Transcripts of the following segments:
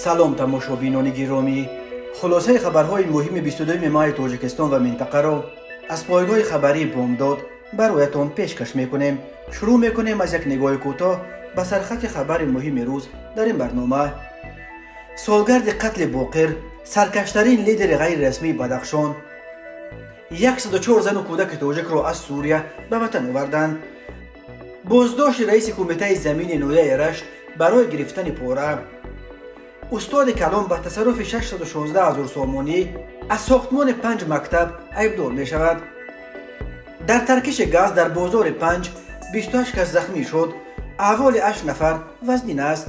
Салом, тамошобинони гиромӣ! Хулосаи хабарҳои муҳими 22 майи Тоҷикистон ва минтақаро аз пойгоҳи хабарии «Бомдод» бароятон пешкаш мекунем. Шурӯъ мекунем аз як нигоҳи кӯтоҳ ба сархати хабари муҳими рӯз. Дар ин барнома: солгарди қатли Боқир, саркаштарин лидери ғайрирасмии Бадахшон, 104 зану кӯдаки тоҷикро аз Сурия ба ватан оварданд, боздошти раиси кумитаи замини ноҳияи Рашт барои гирифтани пора, устоди калон ба тасарруфи 616 ҳазор сомонӣ аз сохтмони панҷ мактаб айбдор мешавад, дар таркиши газ дар бозори Панҷ 28 кас захмӣ шуд, аҳволи 8 нафар вазнин аст,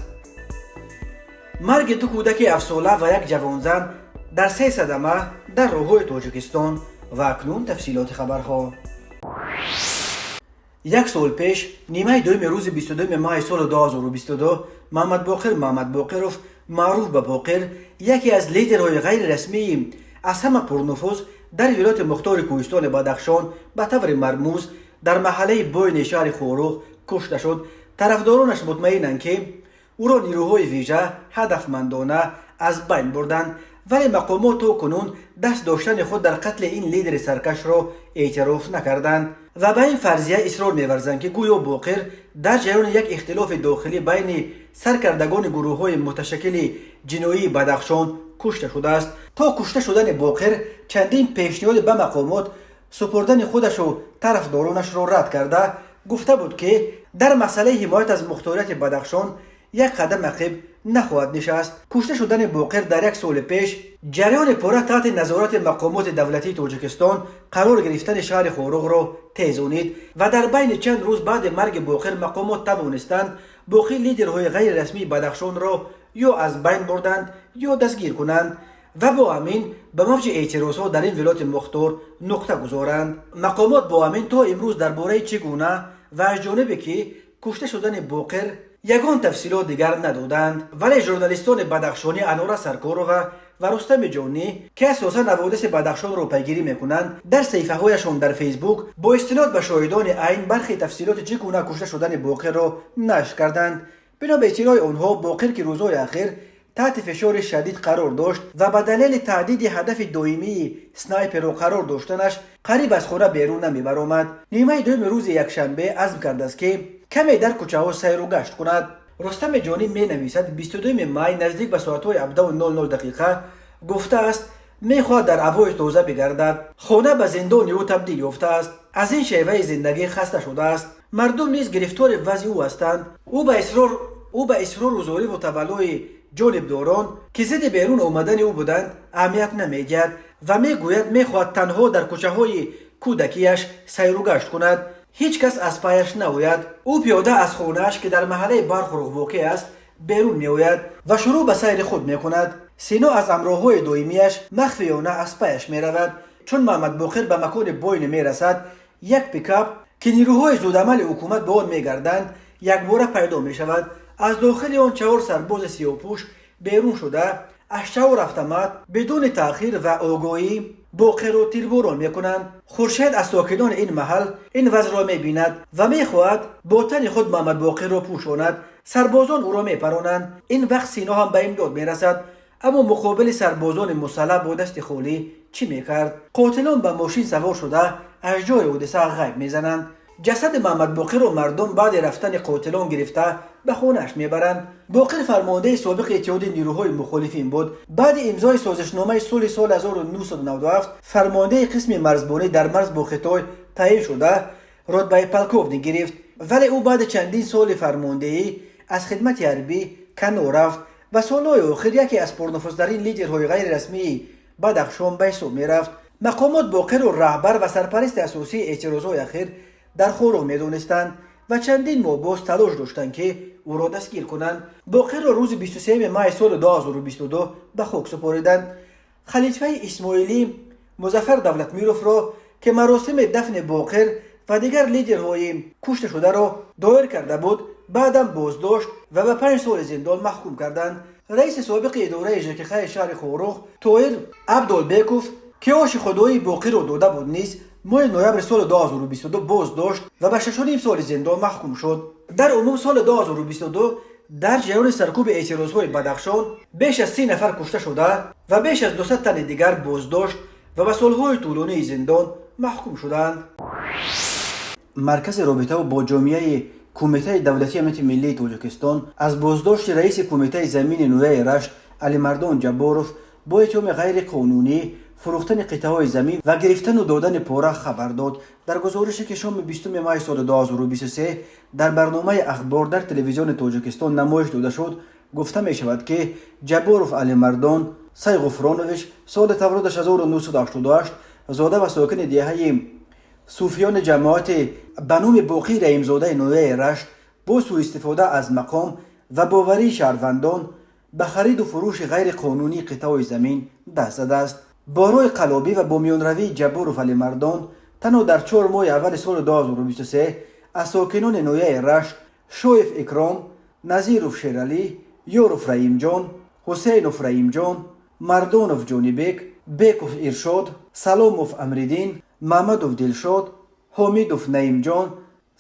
марги ду кӯдаки ҳафтсола ва як ҷавонзан дар се садама дар роҳҳои Тоҷикистон. Ва акнун тафсилоти хабарҳо. Як сол пеш, нимаи дуюми рӯзи 22 майи соли 2022, Маҳмадбоқир Маҳмадбоқиров, маъруф ба Боқир, яке аз лидерҳои ғайрирасмии аз ҳама пурнуфуз дар вилояти мухтори кӯҳистони Бадахшон, ба таври мармуз дар маҳаллаи Бойни шаҳри Хоруғ кушта шуд. Тарафдоронаш мутмаинанд, ки ӯро нирӯҳои вижа ҳадафмандона аз байн бурданд, вале мақомот то кунун даст доштани худ дар қатли ин лидери саркашро эътироф накарданд ва ба ин фарзия исрор меварзанд, ки гӯё Боқир дар ҷараёни як ихтилофи дохилӣ байни саркардагони гурӯҳҳои муташаккили ҷиноии Бадахшон кушта шудааст. То кушта шудани Боқир чандин пешниҳоди ба мақомот супурдани худашу тарафдоронашро рад карда, гуфта буд, ки дар масъалаи ҳимоят аз мухторияти Бадахшон як қадам ақиб нахоҳад нишаст. Кушта шудани Боқир дар як соли пеш ҷараёни пурра таҳти назорати мақомоти давлатии Тоҷикистон қарор гирифтани шаҳри Хоруғро тезонид ва дар байни чанд рӯз баъди марги Боқир мақомот тавонистанд боқӣ лидерҳои ғайрирасмии Бадахшонро ё аз байн бурданд, ё дастгир кунанд ва бо ҳамин ба мавҷи эътирозҳо дар ин вилояти мухтор нуқта гузоранд. Мақомот бо ҳамин то имрӯз дар бораи чӣ гуна ва аз ҷонибе ки кушта шудани Боқир ягон тафсилот дигар надоданд. Вале журналистони бадахшонӣ Анора Саркорова ва Рустами Ҷонӣ, ки асосан ҳаводиси Бадахшонро пайгирӣ мекунанд, дар саҳифаҳояшон дар Фейсбук бо истинод ба шоҳидони айн бархе тафсилоти чӣ гуна кушта шудани Боқирро нашр карданд. Бино ба иттилои онҳо, Боқир, ки рӯзҳои ахир таҳти фишори шадид қарор дошт ва ба далели таҳдиди ҳадафи доимии снайперро қарор доштанаш қариб аз хона берун намебаромад, нимаи дуюми рӯзи якшанбе азм кардааст, ки каме дар кӯчаҳо сайру гашт кунад. Рустами Ҷонӣ менависад: 22 май наздик ба соатҳои 17:00 дақиқа гуфтааст, мехоҳад дар ҳавои тоза бигардад. Хона ба зиндони ӯ табдил ёфтааст. Аз ин шеваи зиндагӣ хаста шудааст. Мардум низ гирифтори вазъи ӯ ҳастанд. Ӯ ба исрору зориву таваллои ҷонибдорон, ки зидди берун омадани ӯ буданд, аҳамият намедиҳад ва мегӯяд, мехоҳад танҳо дар кӯчаҳои кӯдакияш сайру гашт кунад, ҳеҷ кас аз паяш наояд. Ӯ пиёда аз хонааш, ки дар маҳаллаи Бархуруғ воқеъ аст, берун меояд ва шурӯъ ба сайри худ мекунад. Сино аз ҳамроҳҳои доимияш махфиёна аз паяш меравад. Чун Маҳмадбоқир ба макони Бойне мерасад, як пикап, ки нирӯҳои зудамали ҳукумат ба он мегарданд, якбора пайдо мешавад. Аз дохили он чаҳор сарбози сиёҳпӯш берун шуда, аз чаҳор автомат бидуни таъхир ва огоҳӣ Боқирро тирборон мекунанд. Хуршед аз сокинони ин маҳал ин вазъро мебинад ва мехоҳад бо тани худ Маҳмадбоқирро пӯшонад. Сарбозон ӯро мепаронанд. Ин вақт Сино ҳам ба имдод мерасад, аммо муқобили сарбозони мусаллаҳ бо дасти холӣ чӣ мекард? Қотилон ба мошин савор шуда, аз ҷои ҳодиса ғайб мезананд. Ҷасади Маҳмадбоқирро мардум баъди рафтани қотилон гирифта, ба хонааш мебаранд. Боқир фармондеҳи собиқи Иттиҳоди нирӯҳои мухолифин буд. Баъди имзои созишномаи сулҳи соли 1997 фармондеҳи қисми марзбонӣ дар марз бо Хитой таъин шуда, рутбаи полковник гирифт. Вале ӯ баъди чандин соли фармондеҳӣ аз хидмати ҳарбӣ канор рафт ва солҳои охир яке аз пурнуфузтарин лидерҳои ғайрирасмии Бадахшон ба ҳисоб мерафт. Мақомот Боқирро раҳбар ва сарпарасти асосии эътирозҳои ахир дар Хоруғ медонистанд ва чандин моҳ боз талош доштанд, ки ӯро дастгир кунанд. Боқирро рӯзи 23 май соли 2022 ба хок супориданд. Халифаи исмоилӣ Музаффар Давлатмировро, ки маросими дафни Боқир ва дигар лидерҳои кушташударо доир карда буд, баъдан боздошт ва ба 5 соли зиндон маҳкум карданд. Раиси собиқи идораи ЖКХ шаҳри Хоруғ Тоир Абдулбеков, ки оши худоии Боқирро дода буд, низ моҳи ноябри соли 2022 боздошт ва ба 6,5 соли зиндон маҳкум шуд. Дар умум соли 2022 Дар ҷараёни саркӯби эътирозҳои Бадахшон беш аз 30 нафар кушта шуда ва беш аз 200 тани дигар боздошт ва ба солҳои тӯлонии зиндон маҳкум шуданд. Маркази робитаву бо ҷомеаи Кумитаи давлатии амнияти миллии Тоҷикистон аз боздошти раиси Кумитаи замини ноҳияи Рашт Алимардон Ҷабборов бо иттиҳоми ғайриқонунӣ фурӯхтани қитъаҳои замин ва гирифтану додани пора хабар дод. Дар гузорише, ки шоми 20 майи соли 2023 дар барномаи «Ахбор» дар Телевизиони Тоҷикистон намоиш дода шуд, гуфта мешавад, ки Ҷабборов Алимардон Сайғуфронович, соли таваллудаш 1988, зода ва сокини деҳаи Суфиёни ҷамоати ба номи Боқӣ Раимзодаи ноҳияи Рашт, бо сӯистифода аз мақом ва боварии шаҳрвандон ба хариду фурӯши ғайриқонунии қитъаҳои замин даст задааст. Бо роҳи қаллобӣ ва бо миёнравии Ҷабборов Алимардон танҳо дар 4 моҳи аввали соли 2023 аз сокинони ноҳияи Рашт Шоев Икром, Назиров Шералӣ, Ёров Раимҷон, Ҳусейнов Раимҷон, Мардонов Ҷонибек, Беков Иршод, Саломов Амриддин, Маҳмадов Дилшод, Ҳомидов Наимҷон,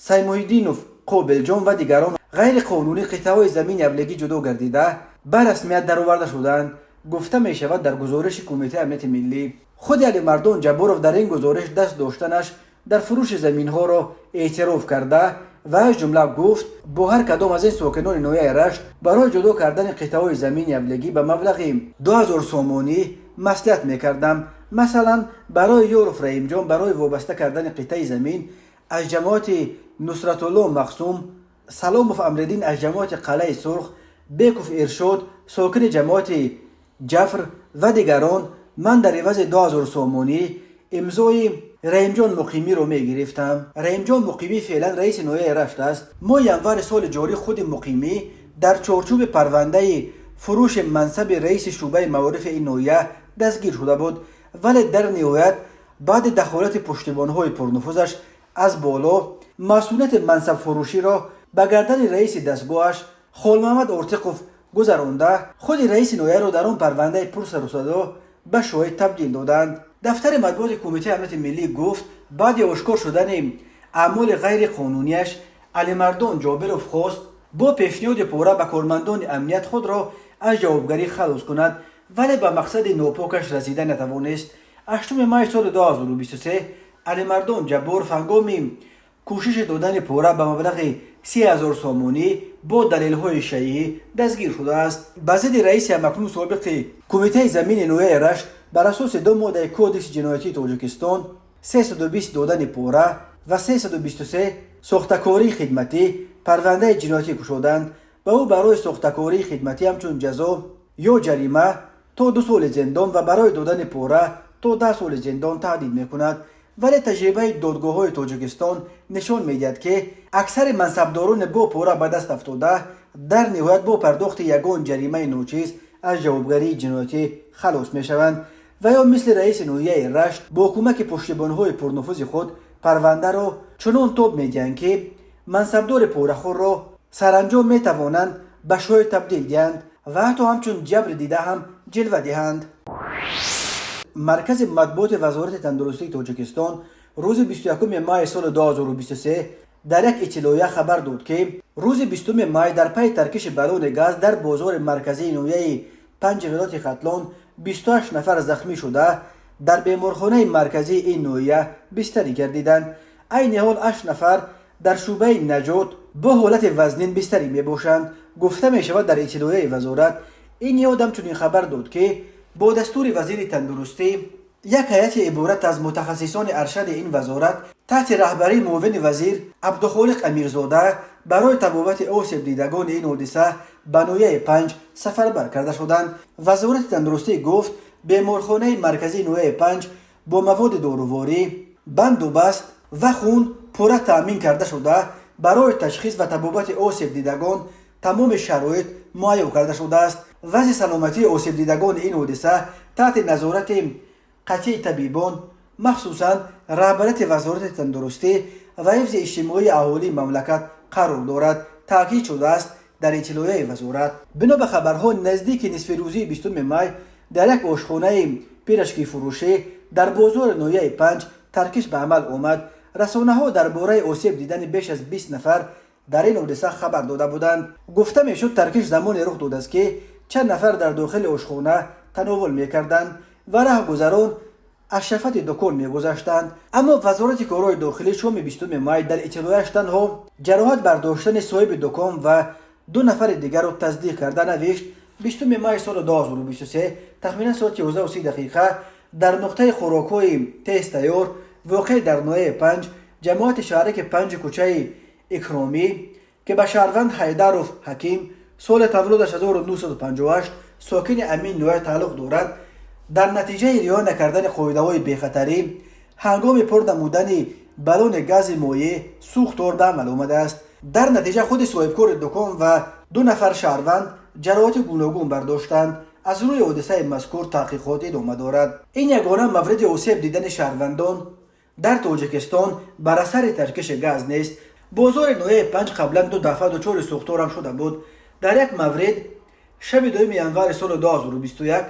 Саймуҳиддинов Қобилҷон ва дигарон ғайриқонунӣ қитъаҳои замини авлегӣ ҷудо гардида, ба расмият дароварда шуданд, гуфта мешавад дар гузориши Кумитаи амнияти миллӣ. Худи Алимардон Ҷабборов дар ин гузориш даст доштанаш дар фурӯши заминҳоро эътироф карда ва аз ҷумла гуфт: бо ҳар кадом аз ин сокинони ноҳияи Рашт барои ҷудо кардани қитъаҳои замини авлегӣ ба маблағи 2000 сомонӣ маслиҳат мекардам. Масалан, барои Ёров Раимҷон барои вобаста кардани қитъаи замин аз ҷамоати Нусратулло Мақсум, Саломов Амриддин аз ҷамоати Қалъаи Сурх, Беков Иршод, сокини ҷамоати Ҷафр ва дигарон ман дар ивази 2000 сомонӣ имзои Раимҷон Муқимиро мегирифтам. Раимҷон Муқимӣ феълан раиси ноҳияи Рашт аст. Моҳи январи соли ҷорӣ худи Муқимӣ дар чорчӯби парвандаи фурӯши мансаби раиси шӯъбаи маорифи ин ноҳия дастгир шуда буд, вале дар ниҳоят баъди дахолати пуштибонҳои пурнуфузаш аз боло масъулияти мансабфурӯширо ба гардани раиси дастгоҳаш Холмаҳмад Ортиқов гузаронда, худи раиси ноҳияро дар он парвандаи пурсарусадо ба шоҳид табдил доданд. Дафтари матбуоти Кумитаи амнияти миллӣ гуфт, баъди ошкор шудани аъмоли ғайриқонунияш Алимардон Ҷобиров хост бо пешниҳоди пора ба кормандони амният худро аз ҷавобгарӣ халос кунад, вале ба мақсади нопокаш расида натавонист. 8 май соли 2023 Алимардон Ҷабборов ҳангоми кӯшиши додани пора ба маблағи 30 000 сомонӣ бо далелҳои шайъӣ дастгир шудааст. Ба зидди раиси ҳамакнун собиқи Кумитаи замини ноҳияи Рашт бар асоси ду моддаи Кодекси ҷиноятии Тоҷикистон, 320 додани пора ва 323 сохтакории хидматӣ, парвандаи ҷиноятӣ кушоданд. Ба ӯ барои сохтакории хидматӣ ҳамчун ҷазо ё ҷарима то 2 соли зиндон ва барои додани пора то 10 соли зиндон таҳдид мекунад. Вале таҷрибаи додгоҳҳои Тоҷикистон нишон медиҳад, ки аксари мансабдорони бо пора ба даст афтода дар ниҳоят бо пардохти ягон ҷаримаи ночиз аз ҷавобгарии ҷиноятӣ халос мешаванд ва ё мисли раиси ноҳияи Рашт бо кӯмаки пуштибонҳои пурнуфузи худ парвандаро чунон тоб медиҳанд, ки мансабдори порахӯрро саранҷом метавонанд ба шоҳид табдил диҳанд ва ҳатто ҳамчун ҷабри дида ҳам ҷилва диҳанд. Маркази матбуоти Вазорати тандурустии Тоҷикистон рӯзи 21 майи соли 2023 дар як иттилоия хабар дод, ки рӯзи 20 май дар пайи таркиши баллони газ дар бозори марказии ноҳияи Панҷи вилояти Хатлон 28 нафар захмӣ шуда, дар беморхонаи марказии ин ноҳия бистарӣ гардиданд. Айни ҳол ҳашт нафар дар шӯъбаи наҷот бо ҳолати вазнин бистарӣ мебошанд, гуфта мешавад дар иттилоияи вазорат. Ин ниҳод ҳамчунин хабар дод, ки бо дастури вазири тандурустӣ як ҳайати иборат аз мутахассисони аршади ин вазорат таҳти раҳбарии муовини вазир Абдухолиқ Амирзода барои табобати осебдидагони ин ҳодиса ба ноҳияи Панҷ сафарбар карда шуданд. Вазорати тандурустӣ гуфт, беморхонаи марказии ноҳияи Панҷ бо маводи доруворӣ, бандубаст ва хун пурра таъмин карда шуда, барои ташхис ва табобати осебдидагон тамоми шароит муҳайё карда шудааст. Вазъи саломатии осебдидагони ин ҳодиса таҳти назорати қатъии табибон, махсусан раҳбарияти Вазорати тандурустӣ ва ҳифзи иҷтимоии аҳолии мамлакат қарор дорад, таъкид шудааст дар иттилоияи вазорат. Бино ба хабарҳо, наздики нисфирӯзии 20 май дар як ошхонаи пирожкифурӯшӣ дар бозори ноҳияи Панҷ таркиш ба амал омад. Расонаҳо дар бораи осеб дидани беш аз 20 нафар Дар ин ҳодиса хабар дода буданд. Гуфта мешуд, таркиш замоне рух додааст, ки чанд нафар дар дохили ошхона тановул мекарданд ва раҳгузарон аз шафати дукон мегузаштанд. Аммо Вазорати корҳои дохилӣ шоми 20 май дар иттилояш танҳо ҷароҳат бардоштани соҳиби дукон ва ду нафари дигарро тасдиқ карда навишт: 20 май соли 2023, тахминан соати 11:30 дақиқа, дар нуқтаи хӯрокҳои тезтайёр, воқеъ дар ноҳияи Панҷ, ҷамоати шаҳраки Панҷи, кӯчаи Икромӣ, ки ба шаҳрванд Ҳайдаров Ҳаким, соли таваллудаш 1958, сокини ҳамин ноҳия тааллуқ дорад, дар натиҷаи риоя накардани қоидаҳои бехатарӣ ҳангоми пур намудани баллони гази моеъ сӯхтор ба амал омадааст. Дар натиҷа худи соҳибкори дукон ва ду нафар шаҳрванд ҷароҳати гуногун бардоштанд. Аз рӯи ҳодисаи мазкур таҳқиқот идома дорад. Ин ягона мавриди осеб дидани шаҳрвандон дар Тоҷикистон бар асари таркиши газ нест. Бозори ноҳияи Панҷ қаблан ду дафъа дучори сӯхторам шуда буд. Дар як маврид шаби 2 январи соли 2021,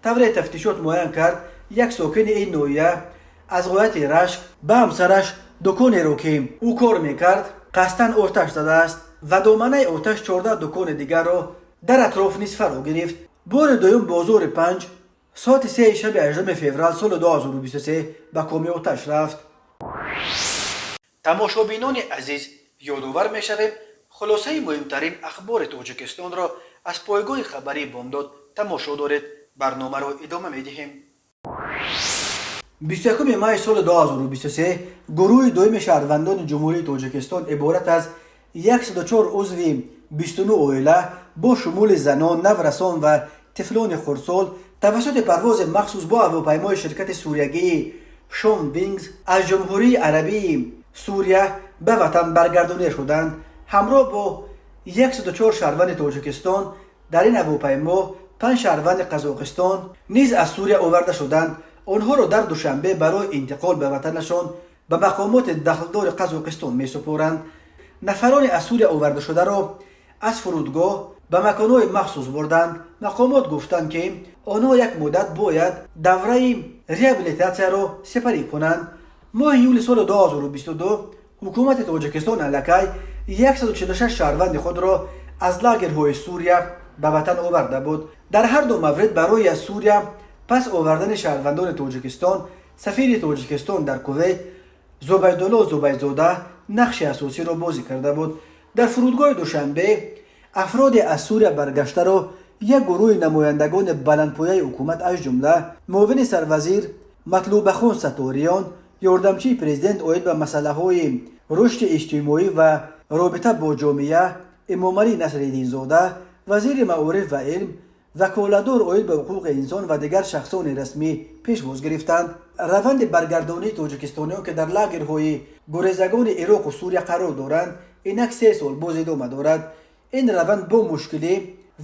тавре тафтишот муайян кард, як сокини ин ноҳия аз ғояти рашк ба ҳамсараш дуконеро, ки ӯ кор мекард, қасдан оташ задааст ва доманаи оташ 14 дукони дигарро дар атроф низ фаро гирифт. Бори дуюм бозори Панҷ соати 3 шаби 8 феврал соли 2023 ба коми оташ рафт. Тамошобинони азиз, ёдовар мешавем, хулосаи муҳимтарин ахбори Тоҷикистонро аз пойгоҳи хабарии Бомдод тамошо доред. Барномаро идома медиҳем. 21 май соли 2023 гурӯҳи дуюми шаҳрвандони Ҷумҳурии Тоҷикистон, иборат аз 104 узви 29 оила бо шумули занон, наврасон ва тифлони хурдсол, тавассути парвози махсус бо ҳавопаймои ширкати суриягии Шом Вингз аз Ҷумҳурии Арабии Сурия ба ватан баргардонида шуданд. Ҳамроҳ бо 104 шаҳрванди Тоҷикистон дар ин ҳавопаймо панҷ шаҳрванди Қазоқистон низ аз Сурия оварда шуданд. Онҳоро дар Душанбе барои интиқол ба ватанашон ба мақомоти дахлдори Қазоқистон месупоранд. Нафарони аз Сурия овардашударо аз фурудгоҳ ба маконҳои махсус бурданд. Мақомот гуфтанд, ки онҳо як муддат бояд давраи реабилитатсияро сипарӣ кунанд. Моҳи июли соли 2022 ҳукумати Тоҷикистон аллакай 146 шаҳрванди худро аз лагерҳои Сурия ба ватан оварда буд. Дар ҳар ду маврид барои аз Сурия пас овардани шаҳрвандони Тоҷикистон сафири Тоҷикистон дар Кувейт Зубайдулло Зубайдзода нақши асосиро бозӣ карда буд. Дар фурудгоҳи Душанбе афроде аз Сурия баргаштаро як гурӯҳи намояндагони баландпояи ҳукумат, аз ҷумла муовини сарвазир Матлубахон Сатториён, ёрдамчии президент оид ба масъалаҳои рушди иҷтимоӣ ва робита бо ҷомеа Эмомалӣ Насриддинзода, вазири маориф ва илм, ваколатдор оид ба ҳуқуқи инсон ва дигар шахсони расмӣ пешвоз гирифтанд. Раванди баргардонии тоҷикистониён, ки дар лагерҳои гурезагони Ироқу Сурия қарор доранд, инак 3 сол боз идома дорад. Ин раванд бо мушкилӣ,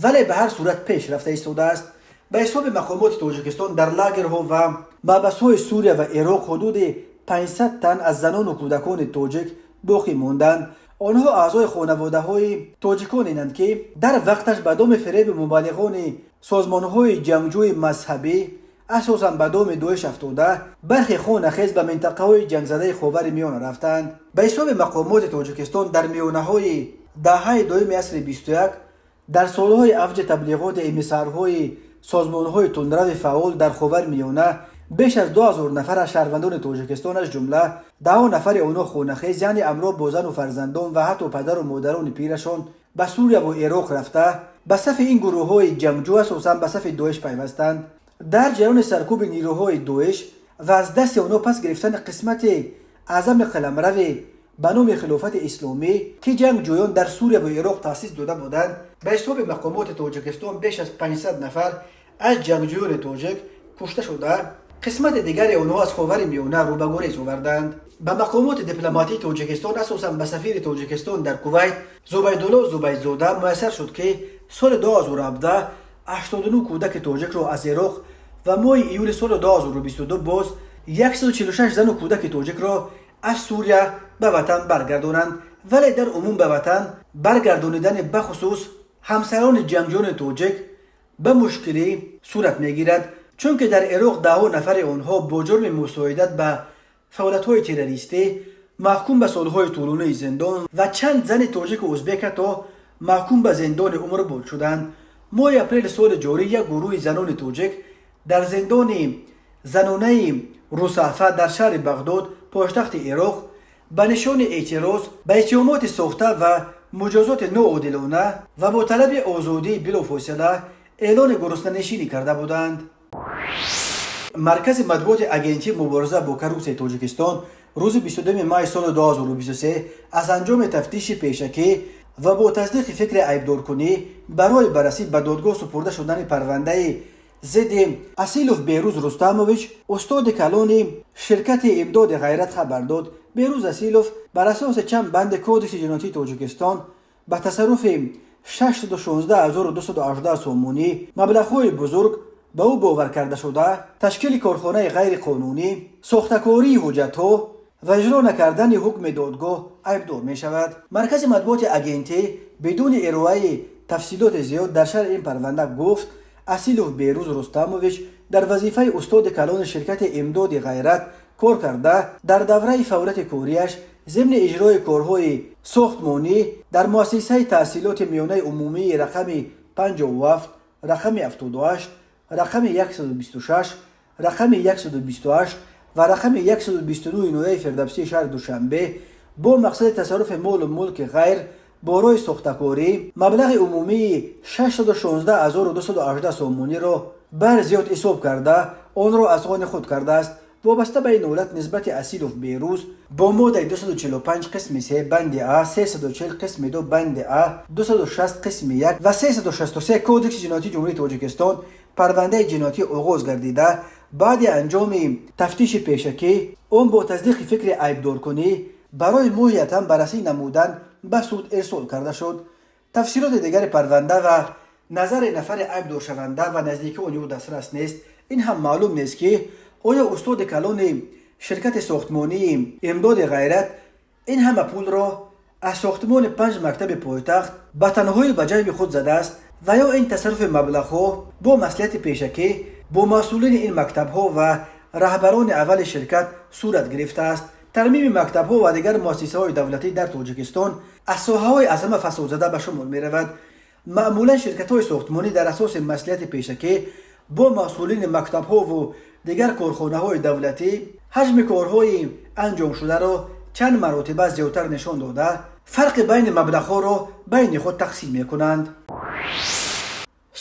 вале ба ҳар сурат пеш рафта истодааст. Ба ҳисоби мақомоти Тоҷикистон, дар лагерҳо ва маҳбасҳои Сурия ва Ироқ ҳудуди 500 тан аз занону кӯдакони тоҷик боқӣ монданд. Онҳо аъзои хонаводаҳои тоҷиконенанд, ки дар вақташ ба доми фиреби мубаллиғони созмонҳои ҷангҷӯи мазҳабӣ, асосан ба доми Доиш афтода, бархе хонахез ба минтақаҳои ҷангзадаи Ховари Миёна рафтанд. Ба ҳисоби мақомоти Тоҷикистон, дар миёнаҳои даҳаи дуюми асри 21, дар солҳои авҷи таблиғоти эмиссарҳои созмонҳои тундрави фаъол дар Ховари Миёна, беш аз 2000 нафар аз шаҳрвандони Тоҷикистон, аз ҷумла даҳо нафари онҳо хонахез, яъне ҳамроҳ бо зану фарзандон ва ҳатто падару модарони пирашон, ба Сурияву Ироқ рафта, ба сафи ин гурӯҳҳои ҷангҷӯ, асосан ба сафи Доиш пайвастанд. Дар ҷараёни саркӯби нерӯҳои Доиш ва аз дасти онҳо пас гирифтани қисмати аъзами қаламрави ба номи Хилофати Исломӣ, ки ҷангҷӯён дар Сурияву Ироқ таъсис дода буданд, ба ҳисоби мақомоти Тоҷикистон беш аз 500 нафар аз ҷангҷӯёни тоҷик кушта шуда, қисмати дигари онҳо аз Ховари Миёна рӯ ба гурез оварданд. Ба мақомоти дипломатии Тоҷикистон, асосан ба сафири Тоҷикистон дар Кувайт Зубайдулло Зубайдзода муяссар шуд, ки соли 2017 89 кӯдаки тоҷикро аз Ироқ ва моҳи июли соли 2022 боз 146 зану кӯдаки тоҷикро аз Сурия ба ватан баргардонанд. Вале дар умум ба ватан баргардонидани бахусус ҳамсарони ҷангҷӯёни тоҷик ба мушкилӣ сурат мегирад, чунки дар Ироқ даҳҳо нафари онҳо бо ҷурми мусоидат ба фаъолиятҳои террористӣ Маҳкум ба солҳои тӯлонии зиндон ва чанд зани тоҷику узбек ҳатто маҳкум ба зиндони умрбод шуданд. Моҳи апрели соли ҷорӣ як гурӯҳи занони тоҷик дар зиндони занонаи Русафа дар шаҳри Бағдод, пойтахти Ироқ, ба нишони эътироз ба иттиҳомоти сохта ва муҷозоти ноодилона ва бо талаби озодии билофосила эълони гуруснанишинӣ карда буданд. Маркази матбуоти Агентии мубориза бо коррупсияи Тоҷикистон рӯзи 22 май соли 2023 аз анҷоми тафтиши пешакӣ ва бо тасдиқи фикри айбдоркунӣ барои баррасӣ ба додгоҳ супурда шудани парвандаи зидди Асилов Берӯз Рустамович, устоди калони ширкати «Имдоди ғайрат», хабар дод. Берӯз Асилов бар асоси чанд банди Кодекси ҷиноятии Тоҷикистон ба тасарруфи 616 218 сомонӣ, маблағҳои бузург ба ӯ бовар карда шуда, ташкили корхонаи ғайриқонунӣ, сохтакории ҳуҷҷатҳо ва иҷро накардани ҳукми додгоҳ айбдор мешавад. Маркази матбуоти агентӣ бидуни ироаи тафсилоти зиёд дар шарҳи ин парванда гуфт: Асилов Берӯз Рустамович дар вазифаи устоди калони ширкати «Имдоди ғайрат» кор карда, дар давраи фаъолияти кориаш зимни иҷрои корҳои сохтмонӣ дар муассисаи таҳсилоти миёнаи умумии рақами 57, рақами 78, рақами 126, рақами 128 ва рақами 129 ноҳияи Фирдавсии шаҳри Душанбе бо мақсади тасарруфи молу мулки ғайр бо роҳи сохтакорӣ маблағи умумии 616 218 сомониро бар зиёд ҳисоб карда, онро аз они худ кардааст. Вобаста ба ин ҳолат нисбати Асилов Берӯз бо моддаи 245 қисми 3 банди а, 340 қисми 2 банди а, 260 қисми 1 ва 363 Кодекси ҷиноятии Ҷумҳурии Тоҷикистон парвандаи ҷиноятӣ оғоз гардида, баъди анҷоми тафтиши пешакӣ он бо тасдиқи фикри айбдоркунӣ барои моҳиятан баррасӣ намудан ба суд ирсол карда шуд. Тафсилоти дигари парванда ва назари нафари айбдоршаванда ва наздикони ӯ дастрас нест. Ин ҳам маълум нест, ки оё устоди калони ширкати сохтмонии «Имдоди ғайрат» ин ҳама пулро аз сохтмони панҷ мактаби пойтахт ба танҳоӣ ба ҷайби худ задааст ва ё ин тасарруфи маблағҳо бо маслиҳати пешакӣ бо масъулини ин мактабҳо ва раҳбарони аввали ширкат сурат гирифтааст. Тармими мактабҳо ва дигар муассисаҳои давлатӣ дар Тоҷикистон аз соҳаҳои аз ҳама фасодзада ба шумор меравад. Маъмулан ширкатҳои сохтмонӣ дар асоси маслиҳати пешакӣ бо масъулини мактабҳову дигар корхонаҳои давлатӣ ҳаҷми корҳои анҷомшударо чанд маротиба зиёдтар нишон дода, фарқи байни маблағҳоро байни худ тақсим мекунанд.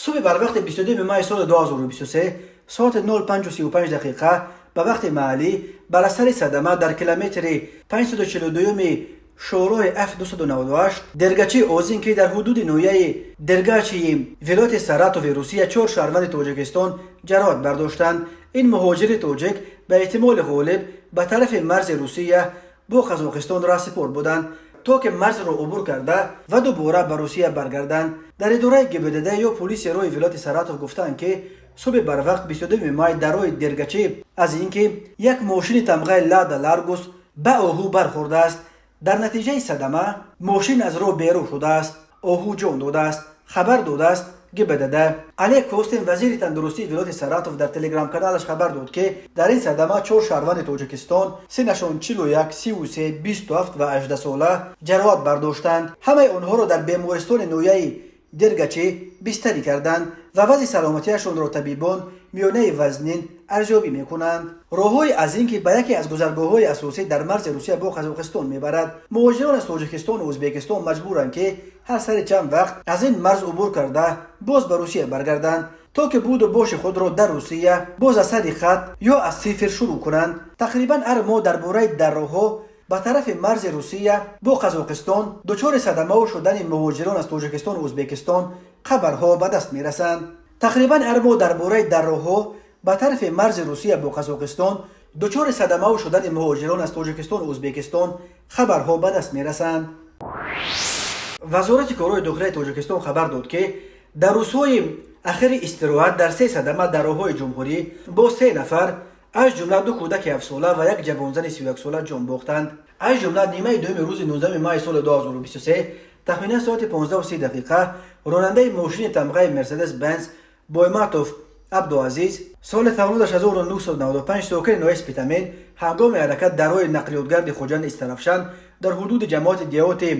Субҳи барвақти 22 май соли 2023 соати 05:35 дақиқа ба вақти маҳаллӣ бар асари садама дар километри 542 шоҳроҳи F298 Дергачи Озин, ки дар ҳудуди ноҳияи Дергачии вилояти Саратови Русия, чор шаҳрванди Тоҷикистон ҷароҳат бардоштанд. Ин муҳоҷири тоҷик ба эҳтимоли ғолиб ба тарафи марзи Русия бо Қазоқистон раҳсипор буданд, то ки марзро убур карда ва дубора ба Русия баргарданд. Дар идораи ГИБДД ё полиси роҳи вилояти Саратов гуфтанд, ки субҳи барвақт 22 май дар роҳи Дергачӣ аз ин ки як мошини тамғаи Лада Ларгус ба оҳу бархӯрдааст. Дар натиҷаи садама мошин аз роҳ берун шудааст, оҳу ҷон додааст, хабар додааст ГИБДД. Олег Костин, вазири тандурустии вилояти Саратов, дар телеграм-каналаш хабар дод, ки дар ин садама чор шаҳрванди Тоҷикистон синнашон 41, 33, 27 ва 18 сола ҷароҳат бардоштанд. Ҳамаи онҳоро дар бемористони ноҳияи Дергачӣ бистарӣ карданд ва вазъи саломатиашонро табибон миёнаи вазнин арзёбӣ мекунанд. Роҳҳои аз ин ки ба яке аз гузаргоҳҳои асосӣ дар марзи Русия бо Қазоқистон мебарад. Муҳоҷирон аз Тоҷикистону Ӯзбекистон маҷбуранд, ки ҳар сари чанд вақт аз ин марз убур карда, боз ба Русия баргарданд, то ки буду боши худро дар Русия боз аз сари хат ё аз сифр шурӯъ кунанд. Тақрибан ҳар моҳ дар бораи дар роҳҳо ба тарафи марзи Русия бо Қазоқистон дучори садамаҳо шудани муҳоҷирон аз Тоҷикистону Ӯзбекистон хабарҳо ба даст мерасанд. Тақрибан ҳар моҳ дар бораи дар роҳҳо ба тарафи марзи Русия бо Қазоқистон дучори садамаҳо шудани муҳоҷирон аз Тоҷикистону Ӯзбекистон хабарҳо ба даст мерасанд. Вазорати корҳои дохилаи Тоҷикистон хабар дод, ки дар рӯзҳои ахири истироҳат дар се садама дар роҳҳои ҷумҳурӣ бо се нафар, аз ҷумла ду кӯдаки ҳафтсола ва як ҷавонзани 31сола ҷон бохтанд. Аз ҷумла нимаи дуюми рӯзи 19 май соли 2023 тахминан соати 15:30 дақиқа ронандаи мошини тамғаи Мерседес Бенз Бойматов Абдуазиз, соли таваллудаш 1995, сокини ноҳияи Спитамен, ҳангоми ҳаракат дар роҳи нақлиётгарди Хуҷанд Истаравшан дар ҳудуди ҷамоати деҳоти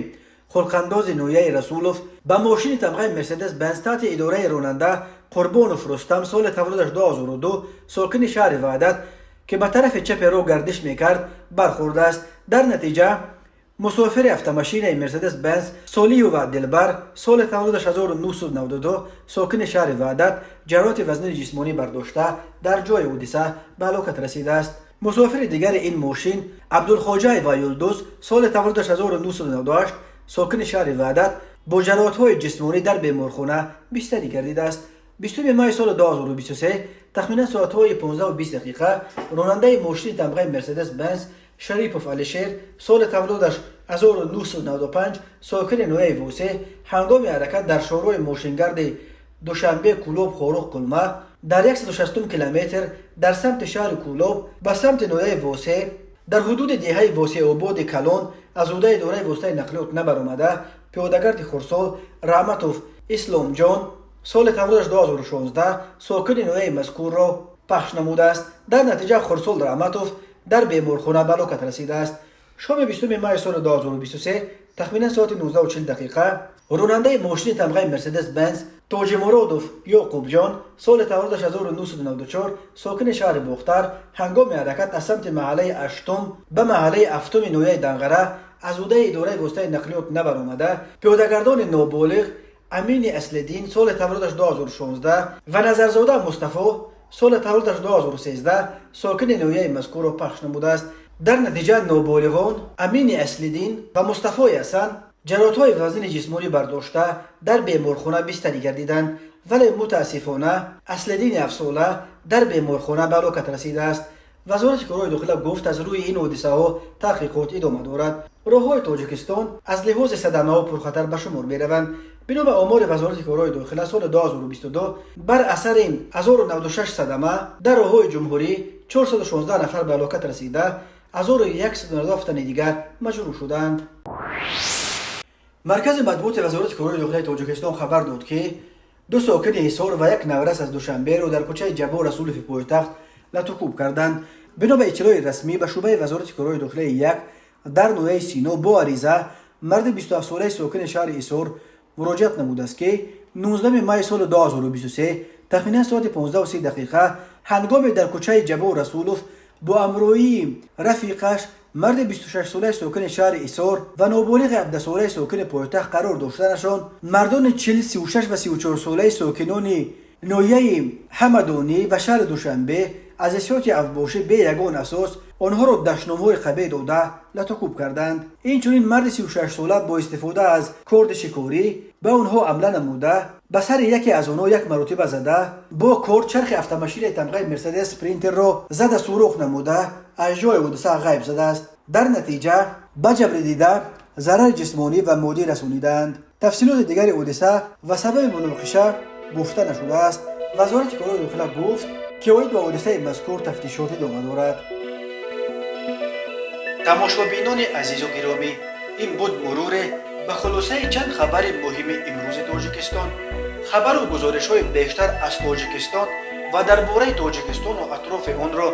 Хулқандози ноҳияи Расулов ба мошини тамғаи Мерседес Бенз таҳти идораи ронанда Қурбонов Рустам, соли таваллудаш 2002, сокини шаҳри Ваҳдат, ки ба тарафи чапи роҳ гардиш мекард, бархӯрдааст. Дар натиҷа мусофири автомашинаи Мерседес Бенз Солиҳова Дилбар, соли таваллудаш 1992, сокини шаҳри Ваҳдат, ҷароҳати вазнини ҷисмонӣ бардошта, дар ҷои ҳодиса ба ҳалокат расидааст. Мусофири дигари ин мошин Абдулхоҷаева Юлдуз, соли таваллудаш 1998, сокини шаҳри Ваҳдат, бо ҷароҳатҳои ҷисмонӣ дар беморхона бистарӣ гардидааст. 20 майи соли 2023, тахминан соатҳои 15:20 дақиқа, ронандаи мошини тамғаи Мерседес Бенз Шарипов Алишер, соли таваллудаш 1995, сокини ноҳияи Восе, ҳангоми ҳаракат дар шоҳроҳи мошингарди Душанбе Кӯлоб Хоруғ Қулма дар 160 километр дар самти шаҳри Кӯлоб ба самти ноҳияи Восе дар ҳудуди деҳаи Восеободи Калон аз ҳудаи идораи воситаи нақлиёт набаромада, пиёдагарди хурдсол Раҳматов Исломҷон, соли таваллудаш 2016, сокини ноҳияи мазкурро пахш намудааст. Дар натиҷа хурдсол Раҳматов дар беморхона ба ҳалокат расидааст. Шоми 20 майи соли 2023, тахминан соати 19:40 дақиқа, ронандаи мошини тамғаи Мерседес Бенз Тоҷимуродов Ёқубҷон, соли таваллудаш 1994, сокини шаҳри Бохтар, ҳангоми ҳаракат аз самти маҳаллаи ҳаштум ба маҳаллаи ҳафтуми ноҳияи Данғара аз ҳудаи идораи воситаи нақлиёт набаромада, пиёдагардони ноболиғ Амини Аслиддин, соли таваллудаш 2016, ва Назарзода Мустафо, соли таваллудаш 2013, сокини ноҳияи мазкурро пахш намудааст. Дар натиҷа ноболиғон Амини Аслиддин ва Мустафои Ҳасан ҷароҳатҳои вазнини ҷисмонӣ бардошта, дар беморхона бистарӣ гардиданд, вале мутаассифона Аслиддини ҳафтсола дар беморхона ба ҳалокат расидааст. Вазорати корҳои дохила гуфт, аз рӯи ин ҳодисаҳо таҳқиқот идома дорад. Роҳҳои Тоҷикистон аз лиҳози садамаҳо пурхатар ба шумор мераванд. Бино ба омори Вазорати корҳои дохила, соли 2022 бар асари 1096 садама дар роҳҳои ҷумҳурӣ 416 нафар ба ҳалокат расида, 1197 тани дигар маҷрӯҳ шуданд. Маркази матбуоти Вазорати корҳои дохилаи Тоҷикистон хабар дод, ки ду сокини Ҳисор ва як наврас аз Душанберо дар кӯчаи Ҷаббор Расулови пойтахт латукӯб карданд. Бино ба иттилои расмӣ ба шӯъбаи Вазорати корҳои дохилаи як дар ноҳияи Сино бо ариза марди 27-солаи сокини шаҳри Ҳисор муроҷиат намудааст, ки 19 майи соли 2023, тахминан соати 15:30 дақиқа, ҳангоме дар кӯчаи Ҷаббор Расулов бо ҳамроҳии рафиқаш, марди 26-солаи сокини шаҳри Ҳисор ва ноболиғи 17-солаи сокини пойтахт қарор доштанашон, мардони 40, 36 ва 34-солаи сокинони ноҳияи Ҳамадонӣ ва шаҳри Душанбе аз ҳиссиёти авбошӣ бе ягон асос онҳоро дашномҳои қабеҳ дода, латукӯб карданд. Инчунин марди 36-сола бо истифода аз корди шикорӣ ба онҳо ҳамла намуда, ба сари яке аз онҳо як маротиба зада, бо корд чархи автомашинаи тамғаи Мерседес Спринтерро зада сурох намуда, аз ҷои ҳодиса ғайб задааст. Дар натиҷа ба ҷабрдида зарари ҷисмонӣ ва моддӣ расонидаанд. Тафсилоти дигари ҳодиса ва сабаби муноқиша гуфта нашудааст. Вазорати корҳои дохила гуфт, ки оид ба ҳодисаи мазкур тафтишот идома дорад. Тамошобинони азизу гиромӣ, ин буд муруре ба хулосаи чанд хабари муҳими имрӯзи Тоҷикистон. Хабару гузоришҳои бештар аз Тоҷикистон ва дар бораи Тоҷикистону атрофи онро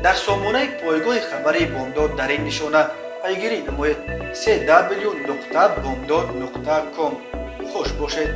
дар сомонаи пойгоҳи хабарии Бомдод дар ин нишона пайгирӣ намоед: cw.bomdod.com. Хуш бошед.